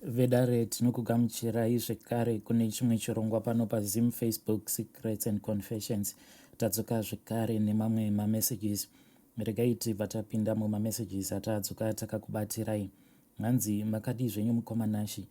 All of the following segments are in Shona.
Vedare tinokugamuchirai zvekare kune chimwe chirongwa pano paZim Facebook Secrets and Confessions. Tadzoka zvekare nemamwe mamessages. Regai tibva tapinda mumamessages atadzoka takakubatirai. Hanzi makadii zvenyu mukoma Nashy.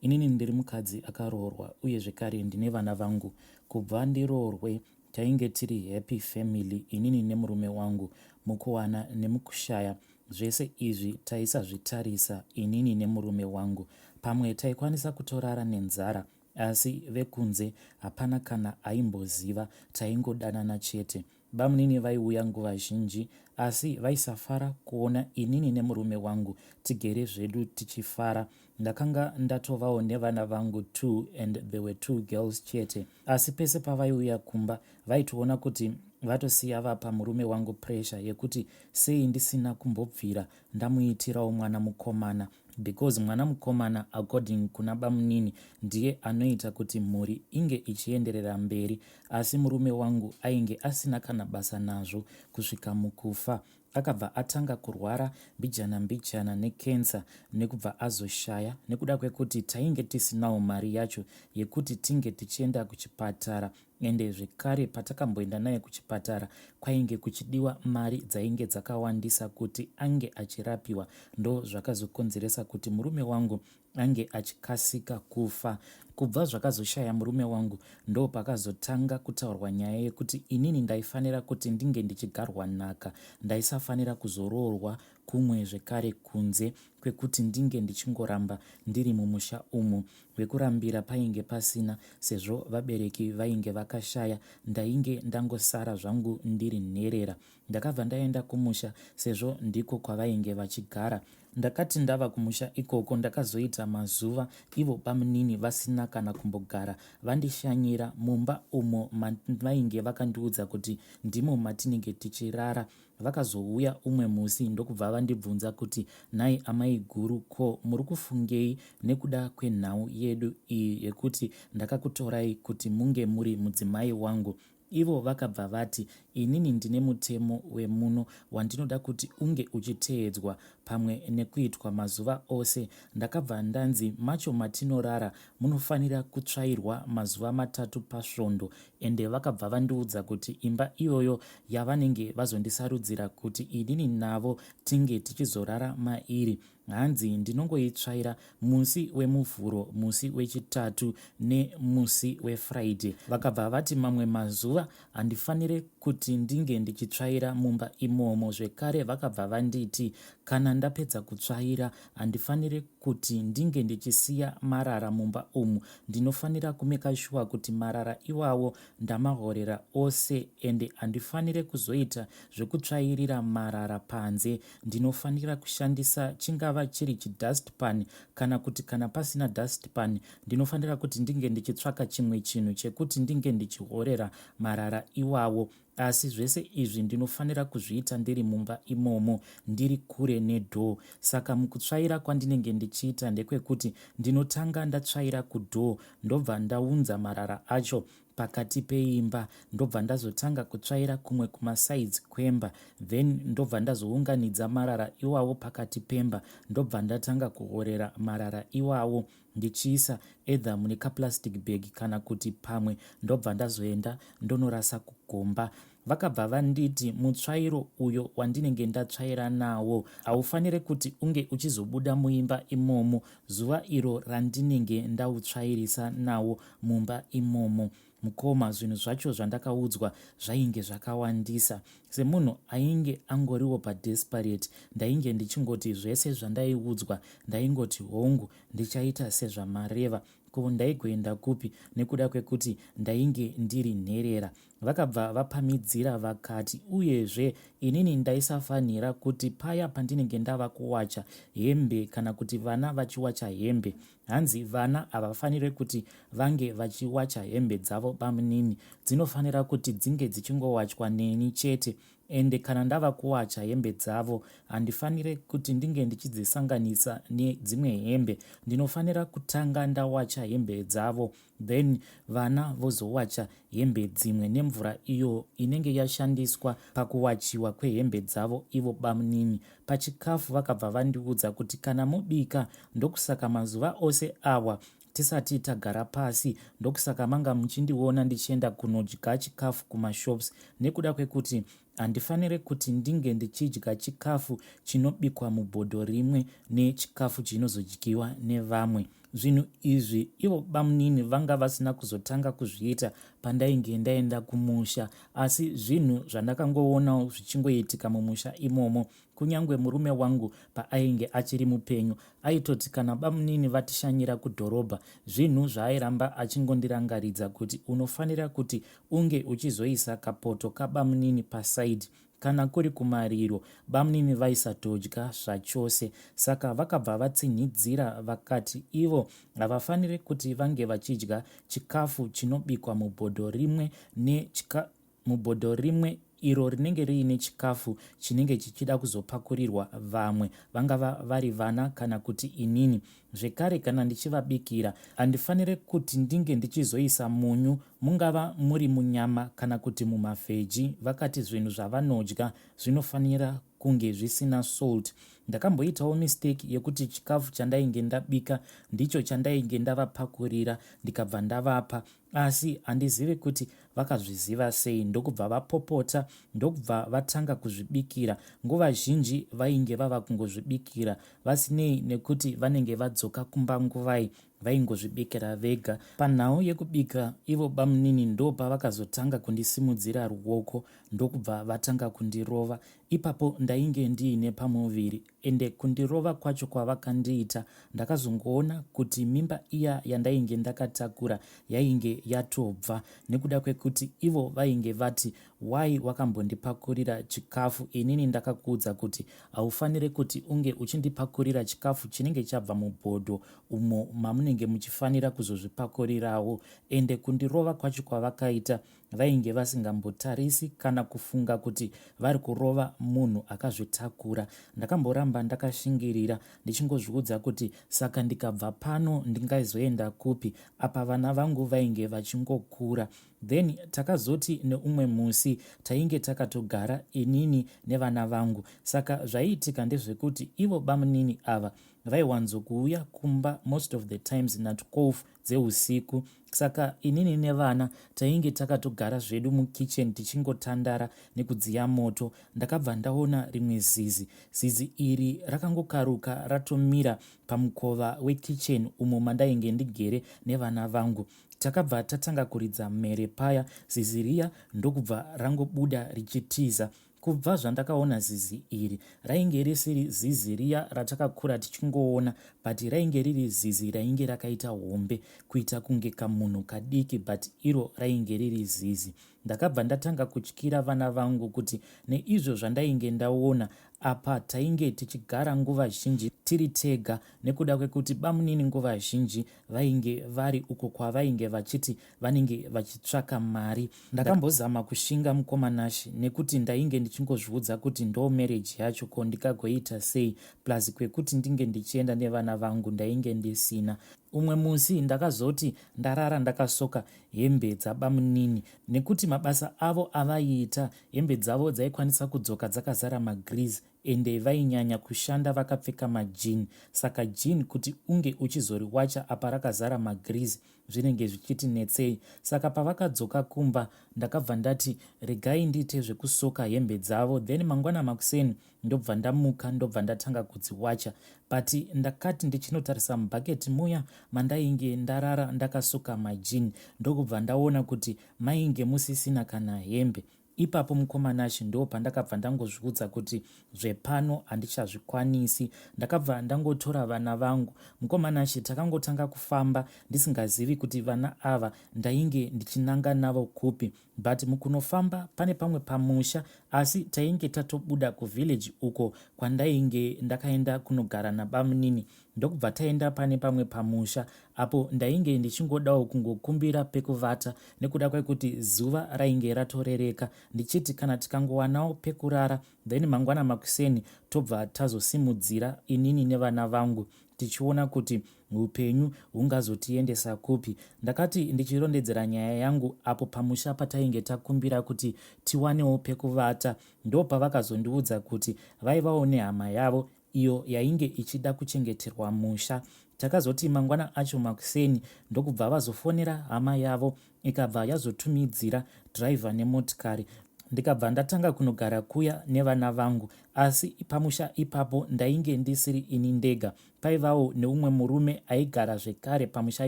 Inini ndiri mukadzi akaroorwa uye zvekare ndine vana vangu. Kubva ndiroorwe tainge tiri happy family inini nemurume wangu. Mukuwana nemukushaya Zvese izvi taisazvitarisa inini nemurume wangu. Pamwe taikwanisa kutorara nenzara asi vekunze hapana kana aimboziva taingodanana chete. Bamunini vaiuya nguva zhinji asi vaisafara kuona inini nemurume wangu tigere zvedu tichifara. Ndakanga ndatovawo nevana vangu two and there were two girls chete. Asi pese pavaiuya kumba vaitoona kuti vatosiya vapa murume wangu pressure yekuti sei ndisina kumbobvira ndamuitirawo mwana mukomana because mwana mukomana according kuna bamunini ndiye anoita kuti mhuri inge ichienderera mberi asi murume wangu ainge asina kana basa nazvo kusvika mukufa Akabva atanga kurwara mbijana mbijana necancer nekubva azoshaya nekuda kwekuti tainge tisinawo mari yacho yekuti tinge tichienda kuchipatara ende zvekare patakamboenda naye kuchipatara kwainge kuchidiwa mari dzainge dzakawandisa kuti ange achirapiwa ndozvakazokonzeresa kuti murume wangu ange achikasika kufa. Kubva zvakazoshaya murume wangu ndopakazotanga kutaurwa nyaya yekuti inini ndaifanira kuti ndinge ndichigarwa nhaka ndaisafanira kuzoroorwa kumwe zvekare kunze kwekuti ndinge ndichingoramba ndiri mumusha umu. Vekurambira painge pasina sezvo vabereki vainge vakashaya ndainge ndangosara zvangu ndiri nherera. Ndakabva ndaenda kumusha sezvo ndiko kwavainge vachigara. Ndakati ndava kumusha ikoko ndakazoita mazuva ivo bamunini vasina kana kumbogara vandishanyira mumba umo mavainge vakandiudza kuti ndimo matinenge tichirara. Vakazouya umwe musi ndokubva vandibvunza kuti nhai amaiguru ko muri kufungei nekuda kwenhau yedu iyi yekuti ndakakutorai kuti munge muri mudzimai wangu. Ivo vakabva vati, Inini ndine mutemo wemuno wandinoda kuti unge uchiteedzwa pamwe nekuitwa mazuva ose. Ndakabva ndanzi macho matinorara munofanira kutsvairwa mazuva matatu pasvondo ende vakabva vandiudza kuti imba iyoyo yavanenge vazondisarudzira kuti inini navo tinge tichizorara mairi Hanzi ndinongoitsvaira musi weMuvhuro, musi weChitatu nemusi weFriday. Vakabva vati mamwe mazuva handifanire kuti ndinge ndichitsvaira mumba imomo. Zvekare vakabva vanditi kana ndapedza kutsvaira handifanire kuti ndinge ndichisiya marara mumba umu. Ndinofanira kumeka shuwa kuti marara iwawo ndamahorera ose ende handifanire kuzoita zvekutsvairira marara panze. Ndinofanira kushandisa chingava chiri chidustpan kana kuti kana pasina dustpan ndinofanira kuti ndinge ndichitsvaka chimwe chinhu chekuti ndinge ndichihorera marara iwawo. Asi zvese izvi ndinofanira kuzviita ndiri mumba imomo ndiri kure nedoor. Saka mukutsvaira kwandinenge ndichiita ndekwekuti ndinotanga ndatsvaira kudoor ndobva ndaunza marara acho pakati peimba ndobva ndazotanga kutsvaira kumwe kumasides kwemba then ndobva ndazounganidza marara iwawo pakati pemba ndobva ndatanga kuorera marara iwawo ndichiisa either mune kaplastic bag kana kuti pamwe ndobva ndazoenda ndonorasa kugomba. Vakabva vanditi mutsvairo uyo wandinenge ndatsvaira nawo haufanire kuti unge uchizobuda muimba imomo zuva iro randinenge ndautsvairisa nawo mumba imomo. Mukoma zvinhu zvacho zvandakaudzwa zvainge zvakawandisa. Semunhu ainge angoriwo padesperate ndainge ndichingoti zvese zvandaiudzwa ndaingoti hongu ndichaita sezvamareva. Ko ndaigoenda kupi nekuda kwekuti ndainge ndiri nherera. Vakabva vapamidzira vakati uyezve inini ndaisafanira kuti paya pandinenge ndava kuwacha hembe kana kuti vana vachiwacha hembe hanzi vana havafanire kuti vange vachiwacha hembe dzavo bamunini dzinofanira kuti dzinge dzichingowachwa neni chete. Ende kana ndava kuwacha hembe dzavo handifanire kuti ndinge ndichidzisanganisa nedzimwe hembe. Ndinofanira kutanga ndawacha hembe dzavo then vana vozowacha hembe dzimwe nemvura iyo inenge yashandiswa pakuwachiwa kwehembe dzavo ivo bamunini. Pachikafu vakabva vandiudza kuti kana mobika ndokusaka mazuva ose awa tisati tagara pasi ndokusaka manga muchindiona ndichienda kunodya chikafu kumashops nekuda kwekuti handifanire kuti ndinge ndichidya chikafu chinobikwa mubhodho rimwe nechikafu chinozodyiwa nevamwe. Zvinhu izvi ivo bamunini vanga vasina kuzotanga kuzviita pandainge ndaenda kumusha asi zvinhu zvandakangoonawo zvichingoitika mumusha imomo. Kunyangwe murume wangu paainge achiri mupenyu aitoti kana bamunini vatishanyira kudhorobha zvinhu zvaairamba achingondirangaridza kuti unofanira kuti unge uchizoisa kapoto kabamunini pasaidhi. Kana kuri kumariro bamunini vaisatodya zvachose saka vakabva vatsinhidzira vakati ivo havafanire kuti vange vachidya chikafu chinobikwa mubhodho rimwe nechika mubhodho rimwe iro rinenge riine chikafu chinenge chichida kuzopakurirwa vamwe vangava vari vana kana kuti inini. Zvekare kana ndichivabikira handifanire kuti ndinge ndichizoisa munyu mungava muri munyama kana kuti mumavheji. Vakati zvinhu zvavanodya zvinofanira kunge zvisina salt. Ndakamboitawo mistake yekuti chikafu chandainge ndabika ndicho chandainge ndavapakurira ndikabva ndavapa asi handizivi kuti vakazviziva sei ndokubva vapopota ndokubva vatanga kuzvibikira. Nguva zhinji vainge vava kungozvibikira vasinei nekuti vanenge vadzoka kumba nguvai vaingozvibikira vega. Panhau yekubika ivo bamunini ndopavakazotanga kundisimudzira ruoko ndokubva vatanga kundirova. Ipapo ndainge ndiine pamuviri ende kundirova kwacho kwavakandiita ndakazongoona kuti mimba iya yandainge ndakatakura yainge yatobva nekuda kwekuti ivo vainge vati why wakambondipakurira chikafu inini ndakakuudza kuti haufanire kuti unge uchindipakurira chikafu chinenge chabva mubhodho umo mamunenge muchifanira kuzozvipakurirawo ende kundirova kwacho kwavakaita Vainge vasingambotarisi kana kufunga kuti vari kurova munhu akazvitakura. Ndakamboramba ndakashingirira ndichingozviudza kuti saka ndikabva pano ndingazoenda kupi apa vana vangu vainge vachingokura. Then takazoti neumwe musi tainge takatogara inini nevana vangu saka zvaiitika ndezvekuti ivo bamunini ava vaiwanzokuuya kumba most of the times na 12 dzeusiku saka inini nevana tainge takatogara zvedu mukitchen tichingotandara nekudziya moto. Ndakabva ndaona rimwe zizi. Zizi iri rakangokaruka ratomira pamukova wekitchen umo mandainge ndigere nevana vangu. Takabva tatanga kuridza mhere paya zizi riya ndokubva rangobuda richitiza. Kubva zvandakaona zizi iri rainge risiri zizi riya ratakakura tichingoona but rainge riri zizi rainge rakaita hombe kuita kunge kamunhu kadiki but iro rainge riri zizi. Ndakabva ndatanga kutyira vana vangu kuti neizvo zvandainge ndaona apa tainge tichigara nguva zhinji tiri tega nekuda kwekuti bamunini nguva zhinji vainge vari uko kwavainge vachiti vanenge vachitsvaka mari. Ndakambozama kushinga mukoma Nashy nekuti ndainge ndichingozviudza kuti ndo marriage yacho ko ndikagoita sei plus kwekuti ndinge ndichienda nevana vangu ndainge ndisina. Umwe musi ndakazoti ndarara ndakasoka hembe dzabamunini nekuti mabasa avo avaiita hembe dzavo dzaikwanisa kudzoka dzakazara magrease ende vainyanya kushanda vakapfeka majean saka jean kuti unge uchizoriwacha apa rakazara magrease zvinenge zvichiti netsei saka pavakadzoka kumba ndakabva ndati regai ndiite zvekusoka hembe dzavo then mangwana makuseni ndobva ndamuka ndobva ndatanga kudziwacha but ndakati ndichinotarisa mubhaketi muya mandainge ndarara ndakasoka majean ndokubva ndaona kuti mainge musisina kana hembe Ipapo mukoma Nashy ndoo pandakabva ndangozviudza kuti zvepano handichazvikwanisi. Ndakabva ndangotora vana vangu. Mukoma Nashy takangotanga kufamba ndisingazivi kuti vana ava ndainge ndichinanga navo kupi. But mukunofamba pane pamwe pamusha Asi tainge tatobuda kuvillage uko kwandainge ndakaenda kunogara nabamunini ndokubva taenda pane pamwe pamusha apo ndainge ndichingodawo kungokumbira pekuvata nekuda kwekuti zuva rainge ratorereka ndichiti kana tikangowanawo pekurara then mangwana makuseni tobva tazosimudzira inini nevana vangu tichiona kuti Hupenyu hungazotiendesa kupi? Ndakati ndichirondedzera nyaya yangu apo pamusha patainge takumbira kuti tiwanewo pekuvata ndopavakazondiudza kuti vaivawo nehama yavo iyo yainge ichida kuchengeterwa musha. Takazoti mangwana acho makuseni ndokubva vazofonera hama yavo ikabva yazotumidzira driver nemotikari ndikabva ndatanga kunogara kuya nevana vangu asi pamusha ipapo ndainge ndisiri ini ndega Paivawo neumwe murume aigara zvekare pamusha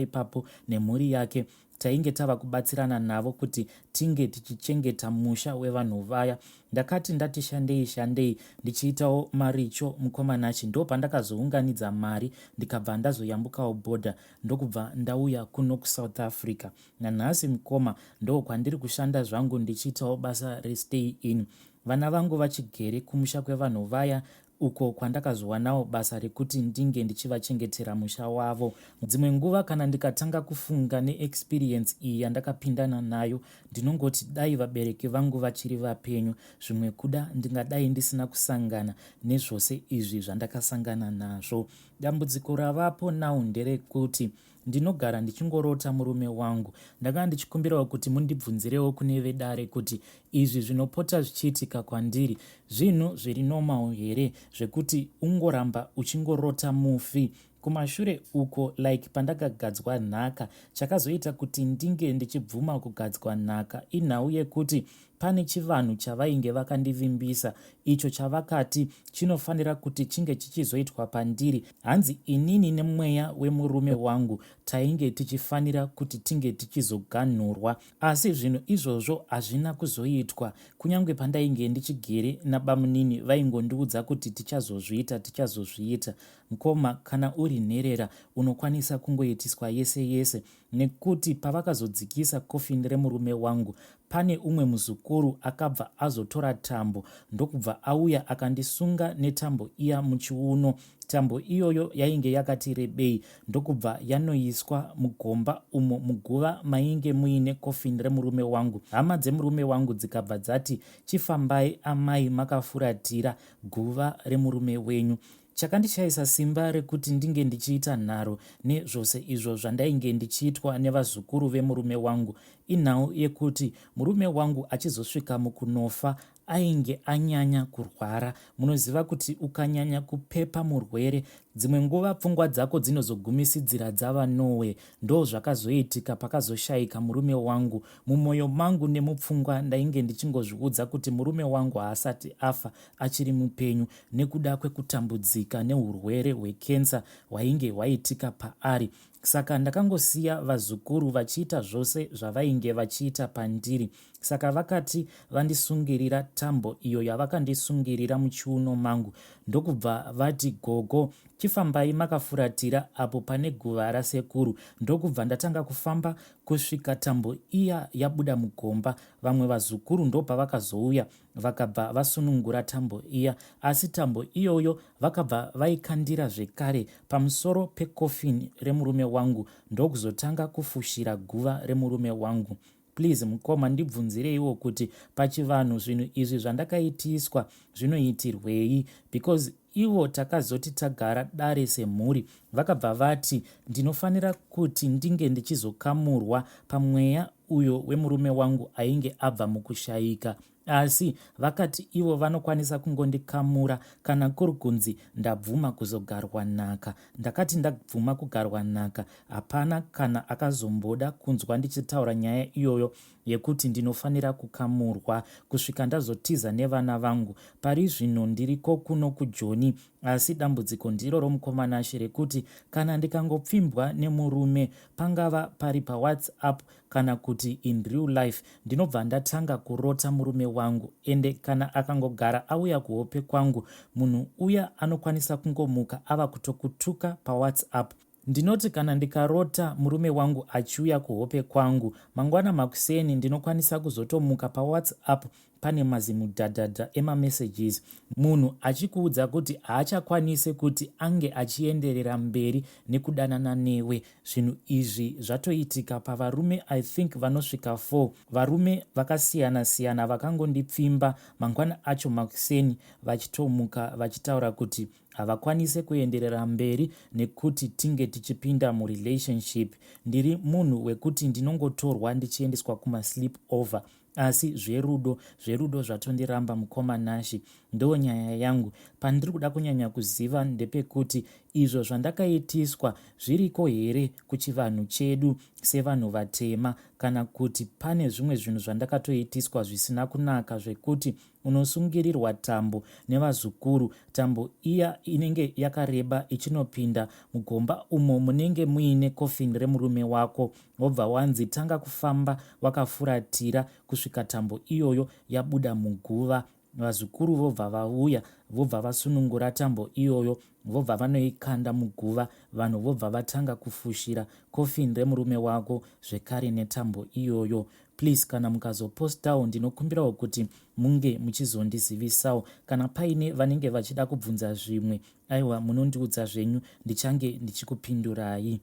ipapo nemhuri yake. Tainge tava kubatsirana navo kuti tinge tichichengeta musha wevanhu vaya. Ndakati ndati shandei shandei ndichiitawo maricho mukoma Nashy ndopandakazounganidza mari ndikabva ndazoyambukawo border ndokubva ndauya kuno kuSouth Africa. Nanhasi mukoma ndokwandiri kushanda zvangu ndichiitawo basa restay in. Vana vangu vachigere kumusha kwevanhu vaya uko kwandakazowanawo basa rekuti ndinge ndichivachengetera musha wavo. Dzimwe nguva kana ndikatanga kufunga neexperience iyi yandakapindana nayo ndinongoti dai vabereki vangu vachiri vapenyu zvimwe kuda ndingadai ndisina kusangana nezvose izvi zvandakasangana nazvo. Dambudziko ravapo now nderekuti Ndinogara ndichingorota murume wangu. Ndanga ndichikumbirawo kuti mundibvunzirewo kune vedare kuti izvi zvinopota zvichiitika kwandiri zvinhu zviri normal here zvekuti ungoramba uchingorota mufi kumashure uko like pandakagadzwa nhaka chakazoita kuti ndinge ndichibvuma kugadzwa nhaka inhau yekuti Pane chivanhu chavainge vakandivimbisa icho chavakati chinofanira kuti chinge chichizoitwa pandiri. Hanzi inini nemweya wemurume wangu tainge tichifanira kuti tinge tichizoganhurwa. Asi zvinhu izvozvo hazvina kuzoitwa. Kunyange pandainge ndichigere nabamunini vaingondiudza kuti tichazozviita tichazozviita. Mkoma kana uri nherera unokwanisa kungoitiswa yese yese nekuti pavakazodzikisa coffin remurume wangu pane umwe muzukuru akabva azotora tambo ndokubva auya akandisunga netambo iya muchiuno. Tambo iyoyo yainge yakati rebei ndokubva yanoiswa mugomba umo muguva mainge muine coffin remurume wangu. Hama dzemurume wangu dzikabva dzati chifambai amai makafuratira guva remurume wenyu. Chakandishaisa simba rekuti ndinge ndichiita nharo nezvose izvo zvandainge ndichiitwa nevazukuru vemurume wangu inhau yekuti murume wangu achizosvika mukunofa ainge anyanya kurwara. Munoziva kuti ukanyanya kupepa murwere dzimwe nguva pfungwa dzako dzinozogumisidzira dzava nowhere. Ndozvakazoitika pakazoshaika murume wangu. Mumoyo mangu nemupfungwa ndainge ndichingozviudza kuti murume wangu haasati afa achiri mupenyu nekuda kwekutambudzika neurwere hwekensa hwainge hwaitika paari. Saka ndakangosiya vazukuru vachiita zvose zvavainge vachiita pandiri. Saka vakati vandisungirira tambo iyo yavakandisungirira muchiuno mangu ndokubva vati gogo chifambai makafuratira apo pane guva rasekuru ndokubva ndatanga kufamba kusvika tambo iya yabuda mugomba. Vamwe vazukuru ndopavakazouya Vakabva vasunungura tambo iya, asi tambo iyoyo vakabva vaikandira zvekare pamusoro pekofini remurume wangu ndokuzotanga kufushira guva remurume wangu. Please mukoma ndibvunzireiwo kuti pachivanhu zvinhu izvi zvandakaitiswa zvinoitirwei because ivo takazoti tagara dare semhuri vakabva vati ndinofanira kuti ndinge ndichizokamurwa pamweya uyo wemurume wangu ainge abva mukushaika asi vakati ivo vanokwanisa kungondikamura kana kuri kunzi ndabvuma kuzogarwa nhaka. Ndakati ndabvuma kugarwa nhaka hapana kana akazomboda kunzwa ndichitaura nyaya iyoyo yekuti ndinofanira kukamurwa kusvika ndazotiza nevana vangu. Pari zvino ndiriko kuno kuJoni asi dambudziko ndiro romukoma Nashe rekuti kana ndikangopfimbwa nemurume pangava pari paWhatsApp kana kuti in real life ndinobva ndatanga kurota murume wangu ende kana akangogara auya kuhope kwangu munhu uya anokwanisa kungomuka ava kutokutuka paWhatsApp. Ndinoti kana ndikarota murume wangu achiuya kuhope kwangu mangwana makuseni ndinokwanisa kuzotomuka paWhatsApp pane mazimudhadhadha emamessages munhu achikuudza kuti haachakwanise kuti ange achienderera mberi nekudanana newe. Zvinhu izvi zvatoitika pavarume I think vanosvika 4 varume vakasiyana siyana vakangondipfimba mangwana acho makuseni vachitomuka vachitaura kuti havakwanise kuenderera mberi nekuti tinge tichipinda murelationship. Ndiri munhu wekuti ndinongotorwa ndichiendeswa kumasleep over asi zverudo zverudo zvatondiramba mukoma Nashy. Ndonyaya yangu. Pandiri kuda kunyanya kuziva ndepekuti izvo zvandakaitiswa zviriko here kuchivanhu chedu sevanhu vatema kana kuti pane zvimwe zvinhu zvandakatoitiswa zvisina kunaka zvekuti Unosungirirwa tambo nevazukuru. Tambo iya inenge yakareba ichinopinda mugomba umo munenge muine coffin remurume wako. Wobva wanzi tanga kufamba wakafuratira kusvika tambo iyoyo yabuda muguva. Vazukuru vobva vauya vobva vasunungura tambo iyoyo vobva vanoikanda muguva. Vanhu vobva vatanga kufushira coffin remurume wako zvekare netambo iyoyo. Please kana mukazopostawo ndinokumbirawo kuti munge muchizondizivisawo kana paine vanenge vachida kubvunza zvimwe aiwa munondiudza zvenyu ndichange ndichikupindurai.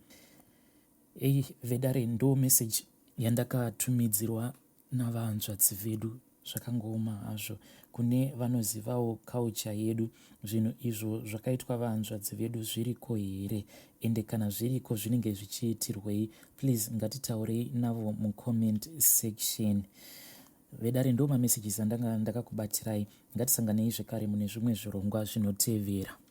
Ei vedare ndo message yandakatumidzirwa navahanzvadzi vedu Zvakangooma hazvo. Kune vanozivawo culture yedu zvinhu izvo zvakaitwa vahanzvadzi vedu zviriko here? Ende kana zviriko zvinenge zvichiitirwei? Please ngatitaurei navo mucomment section. Vedare ndo mamessages andanga ndakakubatirai. Ngatisanganei zvekare mune zvimwe zvirongwa zvinotevera.